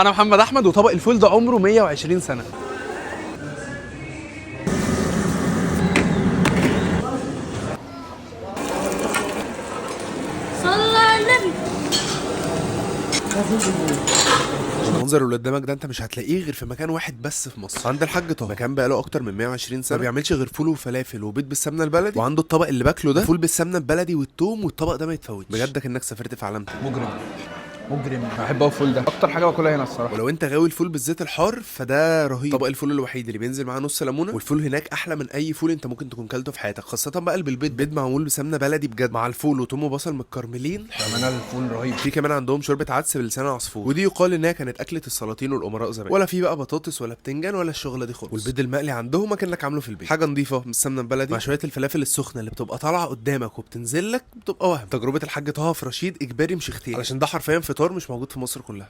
انا محمد احمد، وطبق الفول ده عمره 120 سنة. صلى على النبي. المنظر اللي قدامك ده انت مش هتلاقيه غير في مكان واحد بس في مصر، عند الحاج طه. مكان بقاله اكتر من 120 سنة، ما بيعملش غير فول وفلافل وبيض بالسمنه البلدي، وعنده الطبق اللي باكله ده فول بالسمنه البلدي والثوم، والطبق ده ما يتفوتش بجد، كانك سافرت في عالم تاني. مجرم مجرم، بحب قوي الفول ده، اكتر حاجة باكلها هنا الصراحة. ولو انت غاوي الفول بالزيت الحار فده رهيب. طبق الفول الوحيد اللي بينزل معاه نص ليمونه، والفول هناك احلى من اي فول انت ممكن تكون كلته في حياتك، خاصة بقى اللي بالبيض، بيض معمول بسمنه بلدي بجد مع الفول وتوم وبصل متكرملين. بامانه الفول رهيب. في كمان عندهم شوربة عدس بلسان عصفور، ودي يقال انها كانت اكله السلاطين والامراء زمان، ولا في بقى بطاطس ولا بتنجان ولا الشغلة دي خالص. والبيض المقلي عندهم كانك عامله في البيت، حاجة نظيفة من السمنة البلدي مع شوية الفلافل السخنة اللي بتبقى طالعه قدامك وبتنزل لك، بتبقى وهم. تجربه الحاج طه في رشيد اجباري مش اختياري، علشان ده حرفيا فطار مش موجود في مصر كلها.